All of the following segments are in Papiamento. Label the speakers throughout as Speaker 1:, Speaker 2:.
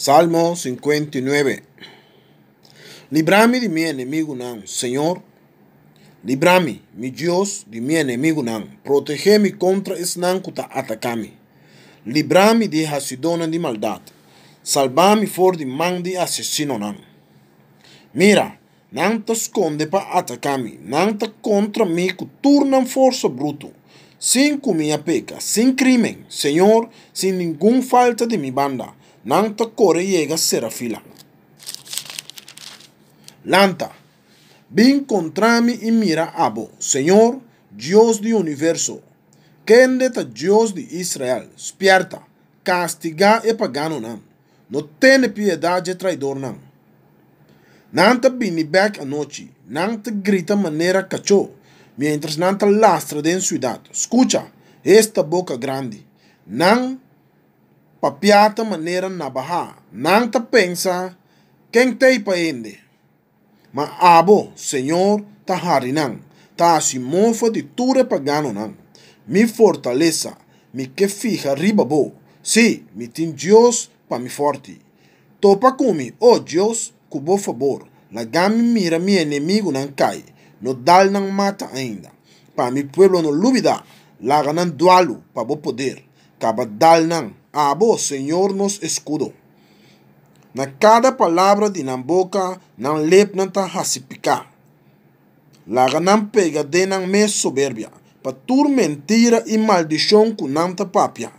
Speaker 1: Salmo 59. Libra mi di mi enemigunan, Señor. Libra mi, mi Dios, di mi enemigunan. Protegé mi kontra esnan ku ta ataká mi. Libra mi di e hasidónan di maldat. Salba mi for di man di asesinonan. Mira, nan ta skonde pa ataká mi, nan ta kontra mi ku tur nan forsa brutu, sin ku mi a peka, sin krímen, Señor, sin ningun falta di mi banda, nan ta kore yega sera fila. Lanta, bin kontra mi i mira abo, Señor, Dios di universo, kende ta Dios di Israel, spièrta, kastigá e paganonan. No tene piedat dje traidornan. Nan ta bini bèk anochi, nan ta grita manera kachó, miéntras nan ta lastra den siudat, Skucha, esta boka grandi! Nan papia ta manera nabahá, nan ta pensa, Ken t'ei pa hende? Ma abo, Señor, ta hari nan, ta hasi mofa di tur e paganonan. Mi fortalesa, mi ke fiha riba bo, sí, mi tin Dios pa mi fòrti. Topa ku mi, o Dios, ku bo fabor, laga mi mira mi enemigunan kai, no dal nan mata ainda. Pa mi pueblo no lubidá, laga nan dualu pa bo poder, kaba dal nan, abo, Señor nos eskudo. Na kada palabra di nan boka, nan lepnan ta hasi piká. Laga nan pega den nan mes soberbia, pa tur mentira i maldishon ku nan ta papia.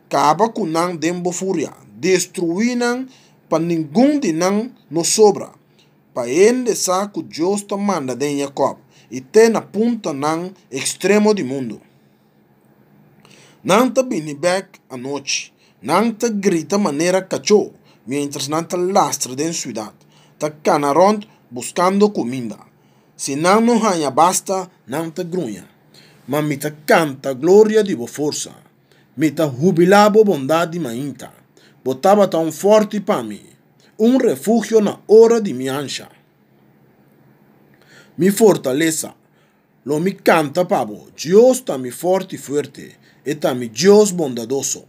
Speaker 1: Kaba ku nan den bo furia, destruí nan pa ningun di nan no sobra, pa hende sa ku Dios ta manda den Yakòb i te na puntanan ekstremo di mundu. Nan ta bini bèk anochi, nan ta grita manera kachó miéntras nan ta lastra den siudat, ta kana rònt buskando kuminda. Si nan no haña basta, nan ta gruña. Ma mi ta kanta gloria di bo forsa, mi ta hubilá bo bondat di mainta. Bo tabata un fòrti pa mi, un refugio na ora di mi ansha. Mi fortalesa, Lo mi kanta pa bo. Dios ta mi fòrti fuerte, e ta mi Dios bondadoso.